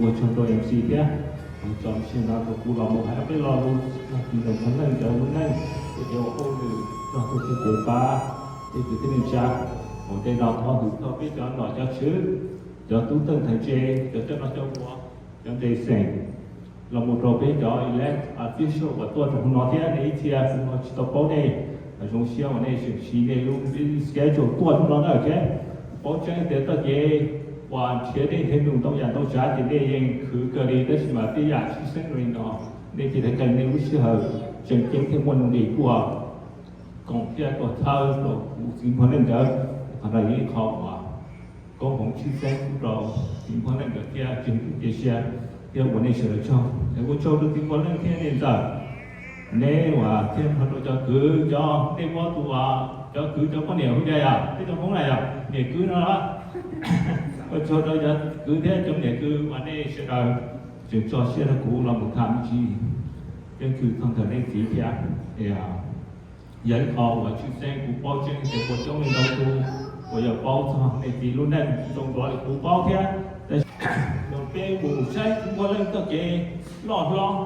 Ua tsaug rau MC thiab, tso MC no rau kuv los mus hais peb lo lus txog tus ntawm Nphuaj Leej cov lub neej, tej kev ua hauj lwm, txog tus tub cev pab, tej kwv tij neej tsa, ua tej no thov hwm txog peb cov nom cov tswv, cov tub teej theej tse, cov coj noj coj ua, cov ntse xeem, los mus rau peb cov elected official uas tuaj rau hnub no thiab nej ib txhia kuv ho tsis tau paub nej, zoo siab uas nej seem siv nej lub busy schedule tuaj hnub no na thiab. Paub tseeb tias txoj kev uas nrhiav dej nrhiav num ntau yam ntau tsav ces nej yeej khwv kawg li, tab sis mas tej yam tshwj xeeb li no nej cia li qee nej lub sij hawm tseem ceeb thiaj muaj nuj nqis tuaj koom thiab tuaj txhawb rau kuv txiv Nphuaj Leej nkawd. Qhov no yog ib qho uas koob hmoov tshwj xeeb rau txiv Nphuaj Leej nkawd thiab tseem ceeb cia siab thiab ua nej sawv daws tsaug. Es ua tsaug rau txiv Nphuaj Leej thiab nej ntxawm, neb uas thiab nrog rau cov kwv cov, nej muab tus uas cov kwv cov poj niam hu li cas yog peb cov Hmoob na yog niam kwv no los? Ua tsaug rau cov kwv thiab cov niam kwv uas nej sawv daws tseem tso siab rau kuv los mus tham me ntsis keeb kwm txog ntawm nej txiv thiab. Yog ib qho uas tshwj xeeb kuv paub tseeb tias puas coob leej ntau tus uas yog paub txog nej txiv lub neej zoo dua li kuv paub thiab. Tab sis peb mus saib Nphuaj Leej txoj kev loj hlob.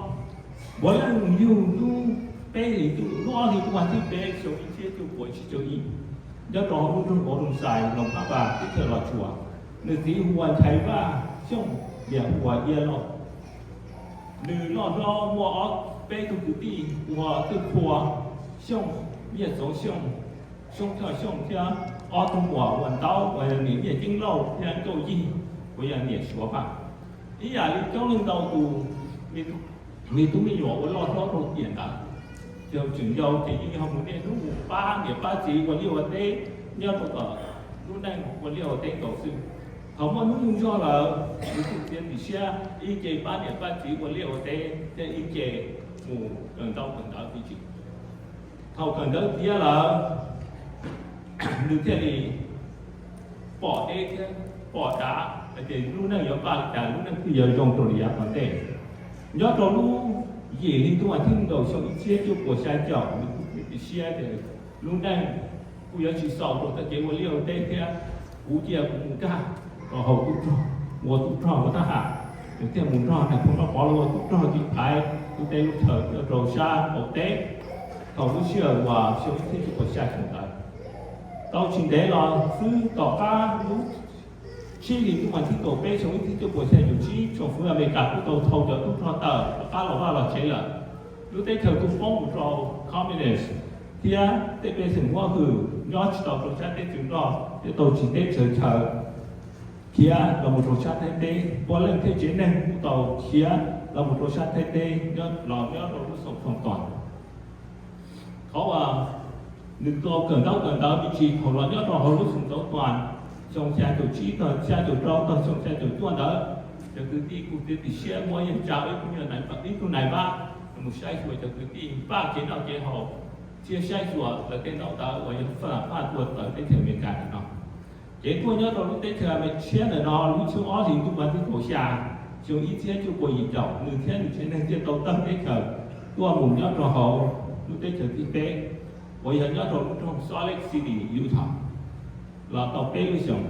Nphuaj Leej yug hnub peb hlis ntuj hnub ob hlis ntuj vas thib peb xyoo ib txhiab cuaj puas tsib caug ib, nyob rau hauv lub nroog Mos Xais Los Pas Pas teb chaws Los Tsuas. Nws txiv hu ua Nchaiv Vaj Xyooj, niam hu ua Iab Lauj. Nws loj hlob muaj ob peb tug kwv tij hu ua Twj Qhua Xyooj, Nyiaj Txoov Xyooj, Xyoob Thoj Xyooj thiab ob tug muam uas ntaub uas yog niam Nyiaj Ceeb Lauj thiab Nkauj Yig uas yog niam Suav Vaj. Ib yam li coob leej ntau tus me tub me nyuam uas loj hlob rau tiam ntawd, yog tseem yau ces yeej yog mus niaj hnub mus pab niam pab txiv ua liaj ua teb nyob rau tom lub neej ua liaj ua teb nkaus xwb. Thaum muaj hnub nyoog zog lawm, nws kuj txiav txim siab ib ce pab niam pab txiv ua liaj ua teb thiab ib ce mus kawm ntawv kawm ntawv tib si. Thaum kawm ntawv tiav lawm, nws thiaj li pom deb thiab pom dav hais tias lub neej yuav npaj li cas, lub neej thiaj yuav zoo rau li yav tom ntej. Nyob rau lub yim hli ntuj vas thib nees nkaum xyoo ib txhiab cuaj puas xya caum, nws kuj txiav txim siab tias lub neej kuj yuav tsis xaus rau txoj kev ua liaj ua teb thiab, kuv cia kuv mus nkag rau hauv tub rog, ua tub rog ua tab ham, nws thiaj mus nrog nais phoo Noj Pov los ua tub rog tiv thaiv lub teb lub chaw nyob rau sab qaum teb. Thaum lub sij hawm uas xyoo ib txhiab cuaj puas xya caum ntawd, tau tsis ntev los xwb tom qab lub tsib hlis ntuj vas thib kaum peb xyoo ib txhiab cuaj puas xya caum tsib, tsoom fwv Amelikas kuj tau thau cov tub rog tawm rov qab los vaj los tsev lawm. Lub teb chaws kuj poob mus rau communist thiab tej pej xeem huab hwm nyob tsis tau rau sab teb chaws Nplog, thiab tau tsim teb tsaws chaw khiav los mus rau sab Thaib teb. Nphuaj Leej thiab tsev neeg kuj tau khiav los mus rau sab Thaib teb nyob los nyob rau lub xoo Phoo Toos. Qhov uas nws tau kawm ntaub kawm ntawv me ntsis thaum los nyob rau hauv lub xoo Phoo Toos, xyoo xya caum tsib txog xya caum rau txog xyoo xya caum cuaj ntawd, cov kwv tij kuj txiav txim siab muab yeej tsa ib tug nais vab mus saib xyuas cov kwv tij, npaj kev noj kev haus thiab saib xyuas lawv tej ntaub ntawv uas yog faj lam faj tuaj tawm teb chaws Amelikas ntawm no. Kev tuaj nyob rau lub teb chaws Amelikas tshiab ntawm no, lub xyoo ob hlis ntuj vas thib kaum xya xyoo ib txhiab cuaj puas yim caum, nws thiab nws tsev neeg thiaj tau tawm teb chaws tuaj mus nyob rau hauv lub teb chaws thib peb uas yog nyob rau lub nroog Salt Lake City, Utah, los tau peb lub xyoos.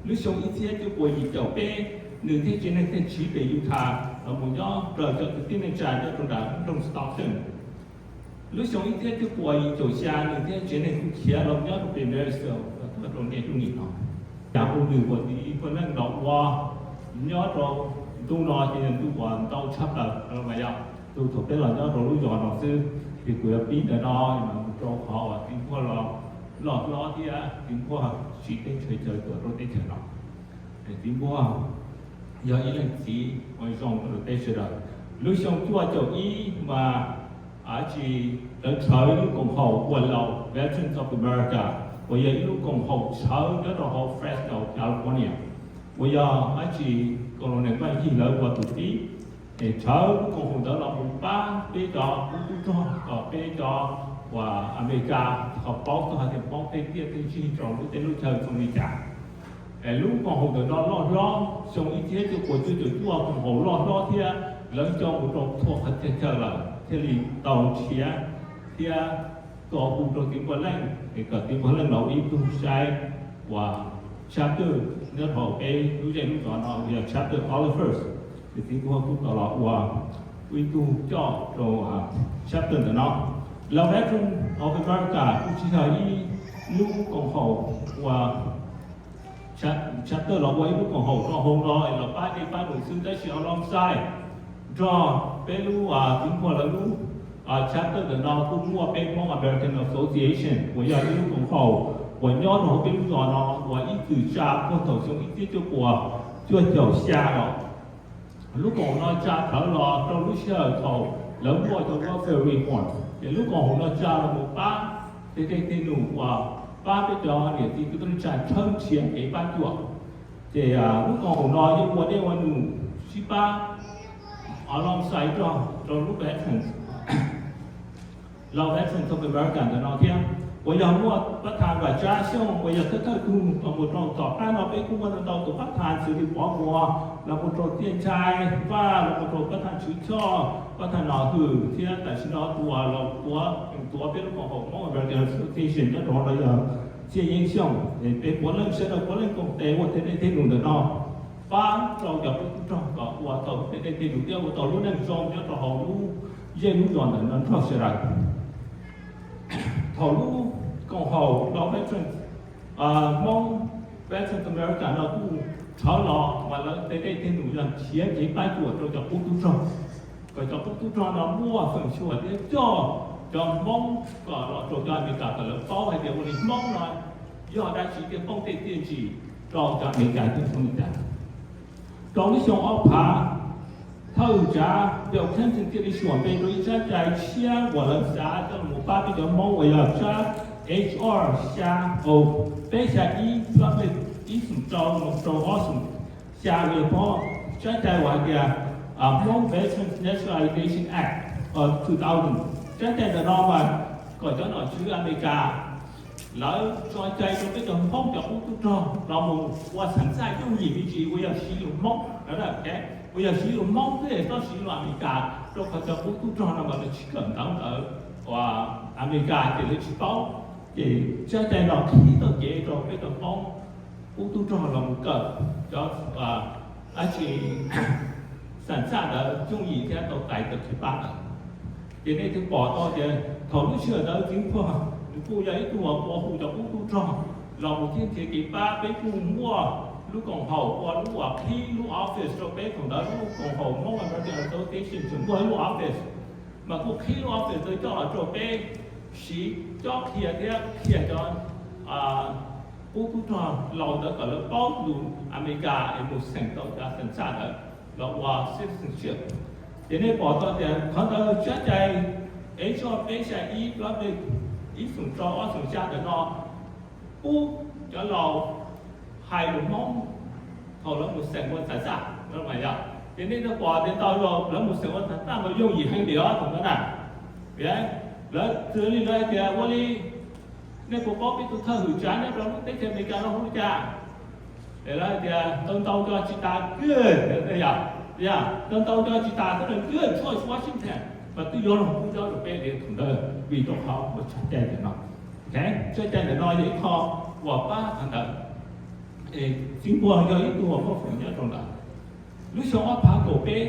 Lub xyoo ib txhiab cuaj puas yim caum peb, nws thiab tsev neeg thiaj tsiv pem Utah los mus nyob raws cov kwv tij neej tsa nyob rau nram nroog Stockton. Lub xyoo ib txhiab cuaj puas yim caum xya, nws thiab tsev neeg kuj khiav los nyob rau pem Marysville los tuaj rau niaj hnub nim no. Cas hu nws ua txiv Nphuaj Leej los ua nyob rau ntu no ces yog ntu uas ntau tshaj plaws no mas yog ntu thaum peb los nyob rau lub zos no xwb. Ces kuv yuav pib ntawm no mus rau qhov uas txiv Nphuaj los loj hlob thiab txiv Nphuaj siv teb chaws caw tuaj rau teb chaws no. Txiv Nphuaj yog ib leej txiv uas zoo rau peb sawv daws. Lub xyoo cuaj caum ib mas tsis lawv tshawv ib lub koom haum ua laus Veterans of America uas yog ib lub koom haum tshawv nyob rau hauv Fresno, California, uas yog dab tsi Colonel Vaj Yig lawv ua tus tib es tshawv lub koom haum ntawd los mus pab peb cov tub tub rog kom peb cov uas Amelikas ho paub txog hais tias Hmoob tej tiaj tej ntsig rau lub teb lub chaw zoo li cas. Es lub koom haum ntawm no loj hlob, xyoo ib txhiab cuaj puas cuaj caum cuaj koom haum loj hlob thiab lawv coj mus rau txhua qhov chaw lawm thiaj li tau nrhiav thiab tau hu rau txiv Nphuaj Leej es kom txiv Nphuaj Leej los ua ib tug saib uas chapter nyob rau peb lub zej lub zos no yog chapter Olive First. Txiv Npuag kuj tau los ua ib tug coj rau chapter ntawm no. Los Veterans of America kuj tsis yog ib lub koom haum ua chapter los ua ib lub koom haum rau hauv no es los pab dej pab num xwb, tab sis alongside nrog peb lub Txiv Npuag lawv lub chapter ntawm no kuj muaj peb Hmoob American Association uas yog ib lub koom haum uas nyob rau hauv peb lub zos no uas ib txwm tsa puag thaum xyoo ib txhiab cuaj puas cuaj caum xya los. Lub koom haum no tsa plawv los rau lub sij hawm thaum lawv muaj cov welfare reform, ces lub koom haum no tsa los mus pab tej dej tej num uas pab peb cov niam txiv kwv tij neej tsa tshawb nrhiav kev pab cuam. Ces lub koom haum no yeej ua dej ua num sib pab alongside rau lub veterans, los Veterans of America ntawm no thiab, uas yog muaj pab thas Vam Tsab Xyooj uas yog thawj thawj tug los mus rau tom qab no peb kuj muaj ntau tus pab thas xws li Pov Muas los mus rau Tiaj Ntshai Vaj los mus rau pab thas Tswv Choj, pab thas Nom Hwm thiab tam sim no tus uas los tuav tuav peb lub koom haum Hmoob American Association nyob rau no yog Txhiaj Yeeb Xyooj. Peb puav leej sawv daws puav leej koom tes ua tej dej tej num ntawm no pab rau cov pub tub rog kom ua tau tej dej tej num thiab ua tau lub neej zoo nyob rau hauv lub zej lub zos ntawm no nrog sawv daws. Thaum lub koom haum los Veterans, Hmoob Veterans America no kuj rhawv los mas lawv tej dej tej num yog nrhiav kev pab cuam rau cov qub tub rog, kom cov qub tub rog no muaj feem xyuam thiab coj cov Hmoob kom los rau cov Amelikas kom lawv paub hais tias ua li Hmoob no yog dab tsi thiab poob tej txiaj ntsig rau cov Amelikas thiab Hmoob li cas. Rau lub xyoo ob phav, thawj tsav Bill Clinton thiaj li xyuam npe rau ib tsab cai tshiab uas lawv xav coj los pab peb cov Hmoob uas yog tsab H R xya, peb xya ib, ib xoom rau mus rau ob xoom xya uas yog pab tsab cai uas hais tias Hmong Veterans Naturalization Act two thousand. Tsab cai ntawm no mas kom cov nom tswv Amelikas lawv tso cai rau peb cov Hmoob cov qub tub rog los mus ua xeem txaj yooj yim me ntsis uas yog siv lus Hmoob, uas yog siv lus Hmoob thiab txhob siv lus Amelikas, rau qhov cov qub tub rog no mas lawv tsis kawm ntawv ntawd uas Amelikas ces lawv tsis paub. Ces tsab cai no qhib tau kev rau peb cov Hmoob qub tub rog los mus kawm cov dab tsi xeem txaj ntawd yooj yim thiab tau tais tau kev pab ntawd. Ces nej thiaj pom tau tias thaum lub sij hawm ntawd Txiv Npuag nws kuj yog ib tug uas ua hu cov qub tub rog los mus thiab nrhiav kev pab. Peb kuj muaj lub koom haum ua lub uas qhib lub office rau peb, thaum ntawd lub koom haum Hmong American Association tseem muaj ib lub office, mas kuj qhib lub office ntawd coj los rau peb siv cob qhia thiab qhia cov qub tub rog laus ntawd kom lawv paub lus Amelikas es mus xeem tau cov xeem txaj ntawd los ua citizenship. Ces nej pom tau tias qhov ntawd tsab cai H R peb xya ib, plaub ib xoom rau ob xoom xya ntawm no pub cov laus hais lus Hmoob thaum lawv mus xeem ua xeem txaj no mas yog. Ces nej thiaj pom tias ntau zaus lawv mus xeem ua xeem txaj mas yooj yim heev li os thaum ntawd na. Lawv txawm li lawv hais tias ua li nej puas paub peb tus thawj hwm tsav nyob rau lub teb chaws Amelikas no hu li cas? Es lawv hais tias ntau ntau cov tsis tas good, yog, yog ntau ntau cov tsis tas good, George Washington, mas twb yuav los pub cov rau peb li thaum ntawd vim rau qhov ua tsab cai ntawm no. Tsab cai ntawm no yog ib qho uas pab qhov ntawd. Txiv Npuag yog ib tug uas muaj feem nyob rau ntawd. Lub xyoo ob phav kaum peb,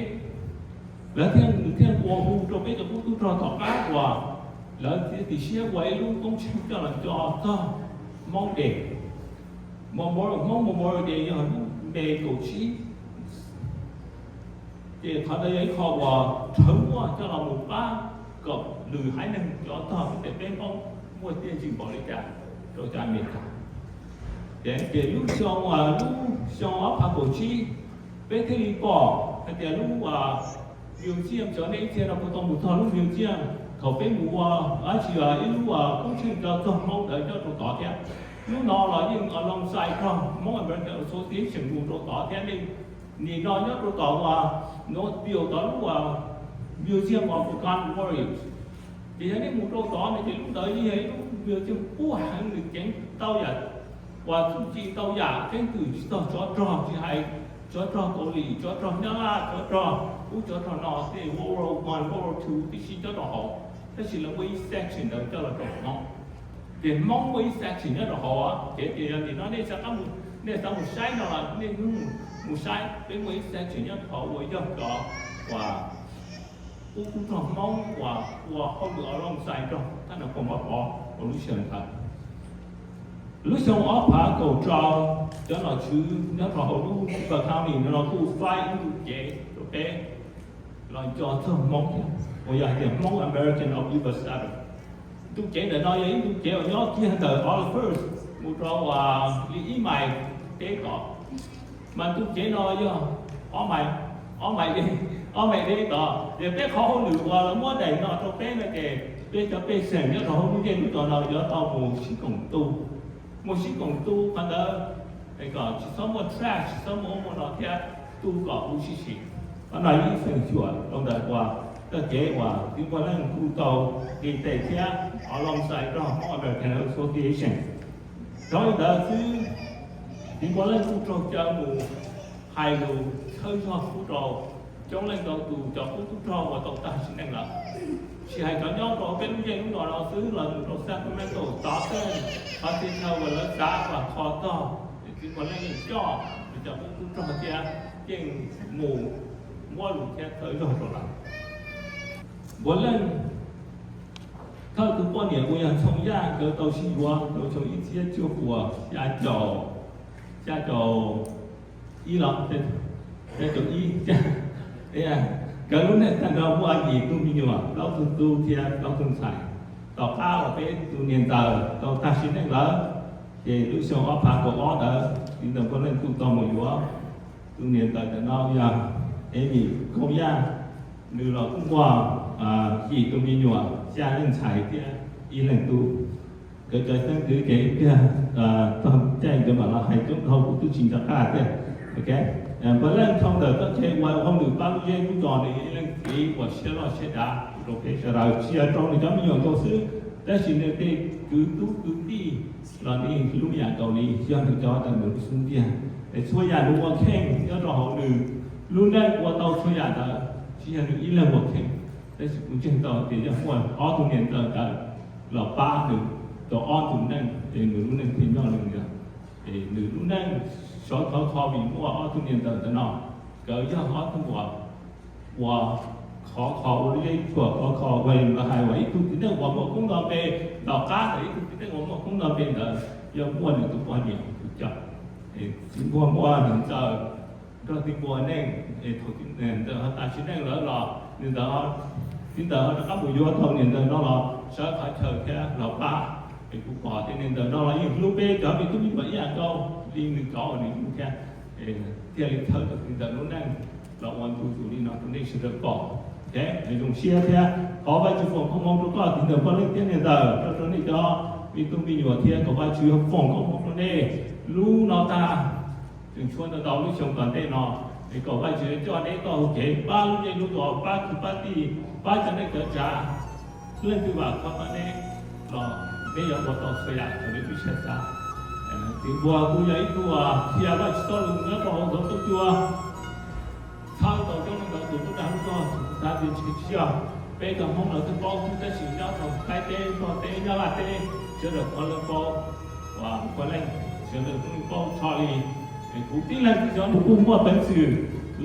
lawv thiaj, nws thiaj ua hu rau peb cov qub tub rog tom qab uas lawv txiav txim siab ua ib lub koob tsheej coj los nco txog Hmoob Day, Memorial, Hmoob Memorial Day yog lub May kaum tsib. Ces qhov ntawd yog ib qho uas rhawv muaj coj los mus pab kom lwm haiv neeg nco txog tias peb Hmoob muaj txiaj ntsig npaum li cas rau cov Amelikas. Ces lub xyoo, lub xyoo ob phav kaum tsib, peb thiaj li pom hais tias lub museum, cov nej ib txhia no puas tau mus txog lub museum thaum peb mus ua dab tsi ib lub koob tsheej nco txog Hmoob ntawd nyob rau tod thiab. Lub no los yeej alongside rau Hmong American Association mus rau tod thiab. Nej nim no nyob rau tom uas Northville tod lub Museum of Forgotten Warriors. Ces yog nej mus rau tod no ces lub ntawd yeej yog ib lub museum kub heev, nws ceev ntau yam, uas txuj ci ntau yam, keeb kwm tsis txog tsov rog, tsis hais tsov rog Kaus Lim, tsov rog Nyab Laj, tsov rog ub tsov rog no, tej World War One, World War Two tib si nyob rau hauv. Tab sis lawv muaj ib section ntawd coj los rau Hmoob. Ces Hmoob muaj ib section nyob rau hauv, ces tias yog nim no nej rov qab mus Nej xav mus saib no los nej hnub mus saib, peb muaj ib xeev tseem nyob qhov uas yog cov uas ub tub rog Hmoob uas ua hauj lwm alongside rog thab nab koom Vaj Pov rau lub sij hawm ntawd. Lub xyoo ob phav kaum rau, cov nom tswv nyob rau hauv lub Beaver County no kuj faib ib ntu cev rau peb los nco txog Hmoob thiab, uas yog hais tias Hmoob American of Beaver Sabbath. Ntu cev ntawm no yog ib ntu cev uas nyob kiag ntawm Olive First mus rau uas li ib mais deb tod, mas ntu cev no yog ob mais, ob mais deb, ob mais deb tod. Ces peb qhov hauj lwm uas lawv muab daim no rau peb no ces peb cov pej xeem nyob rau hauv lub zej lub zos no yuav tau mus sib koom tu, mus sib koom tu qhov ntawd kom tsis txhob muaj trash, tsis txhob muaj ub muaj no thiab, tu kom huv si si. Qhov no ib feem xyuam rau ntawm uas txoj kev uas txiv Npuag Leej kuj tau nqis tes thiab alongside rog Hmoob American Association. Dhau li ntawd xwb, txiv Npuag Leej kuj raug caw mus hais lus txhawb zog pub rau coob leej ntau tus cov qub tub rog uas tau tag sim neej lawm. Tsis hais cov nyob rau peb lub zej lub zos no xwb los mus rau Sacramento, Stockton, qhov txhia chaw uas lawv xav kom kho txog, ces txiv Npuag Leej yeej coj cov qub tub rog thiab yeej mus muab lus thiab txhawb zog rau lawv. Npuag Leej thawj tus poj niam uas yog Ntxhoo Yaj, nkawd tau sib yuav rau xyoo ib txhiab cuaj puas xya caum, xya caum ib los, xya caum ib. Nkawd lub neej tag nrho muaj yim tug me nyuam, plaub tug tub thiab plaub tug ntxhais. Tom qab uas peb tus niam ntxawm tau tag sim neej lawm, ces lub xyoo ob phav kaum ob ntawd txiv ntxawm Npuag Leej kuj tau mus yuav tus niam ntxawm ntawm no yog Amy Ntxhoo Yaj. Nws los kuj muaj yim tus me nyuam, xya leej ntxhais thiab ib leeg tub. Nkawd cov xeeb ntxwv ces tiag, txog caij nkawd mam los hais coob dhau kuv twb tsis nco qab tiag. Ok, Npuag Leej dhau ntawm txoj kev ua hauj lwm pab lub zej lub zos, nws ib leej txiv uas siab loj siab dav rau peb sawv daws, tsis yog rau nws cov me nyuam nkaus xwb, tab sis nws tej kwv tub kwv tij los nws hlub yam nkaus li yog nws cov ntawm nws lub xub ntiag. Es txhua yam nws ua kheej nyob rau hauv nws lub neej ua tau txhua yam ntawd tsis yog nws ib leeg ua kheej, tab sis kuv ntseeg tau tias yog muaj ob tug niam ntxawm ntawd los pab nws tau ob tug neej, es nws lub neej thiaj nyob li ntawd. Es nws lub neej sov khov kho vim muaj ob tug niam ntxawm ntawm no, nkawd yog ob tug uas, uas khov kho ua lub zej tshuam khov kho, uas lawv hais uas ib tug txiv neej uas muaj koob nto npe, tom qab ntawd ib tug txiv neej uas muaj koob nto npe ntawd yog muaj nws tus poj niam tus coj. Txiv Npuag muaj niam ntxawm nrog txiv Npuag neej, es thaum txiv ntxawm ho tas sim neej lawm los niam ntxawm, txiv ntxawm ho rov qab mus yuav tau niam ntxawm no los sawv qhov chaw thiab los pab. Es kuv pom tias niam ntxawm no los yeej hlub peb cov me tub me nyuam ib yam nkaus li nws cov uas nws hlub thiab. Thiaj li txhawb tau txiv ntxawm lub neej los ua ntu zus li no rau nej sawv daws pom. Zoo siab thiab thov Vajtswv foom koob hmoov rau koj txiv ntxawm Npuag Leej thiab niam ntxawm, rau rau nej cov me tub me nyuam thiab kom Vajtswv foom koob hmoov rau nej lub no tag, tseem tshuav ntau ntau lub xyoo tom ntej no. Es kom Vajtswv coj nej tau hauv kev pab lub zej lub zos, pab kwv pab tij, pab cov neej cov tsav, leej twg vam khov tau nej los nej yuav ua tau txhua yam raws li lub siab xav. Txiv Npuag kuj yog ib tug uas qhia Vajtswv txoj lus nyob rau hauv Ntxhov Txoj Cua, txhawb tau coob leej ntau tus tub dag lub zog, xav tias ntshe tsis yog peb cov Hmoob no twb paub xwb, tab sis nyob rau Thaib teb, Nplog teb, Nyab Laj teb, sawv daws puav leej paub, uas puav leej sawv daws puav leej paub tshaj li. Kuv tib leeg xwb xyov nws kuj muaj peev xwm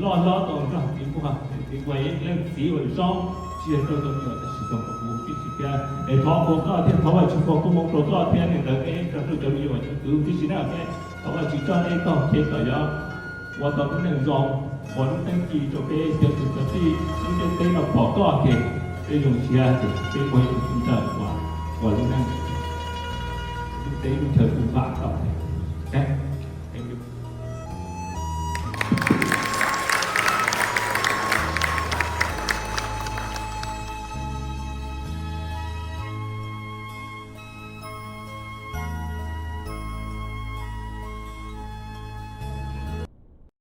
loj hlob tau nrog txiv Npuag, txiv Npuag ib leej txiv uas zoo, tsis yog rau cov me nyuam tab sis zoo rau kuv tib si thiab. Es thov foom koj thiab thov Vajtswv foom koob hmoov rau koj thiab niam ntxawm thiab nrog rau cov me nyuam cov kwv tib si na thiab. Thov Vajtswv coj nej tau kev kom yuav ua tau lub neej zoo, ua lub teeb ci rau peb cov kwv cov tij lub ntiaj teb no pom koj ces peb zoo siab ces peb muaj ib tug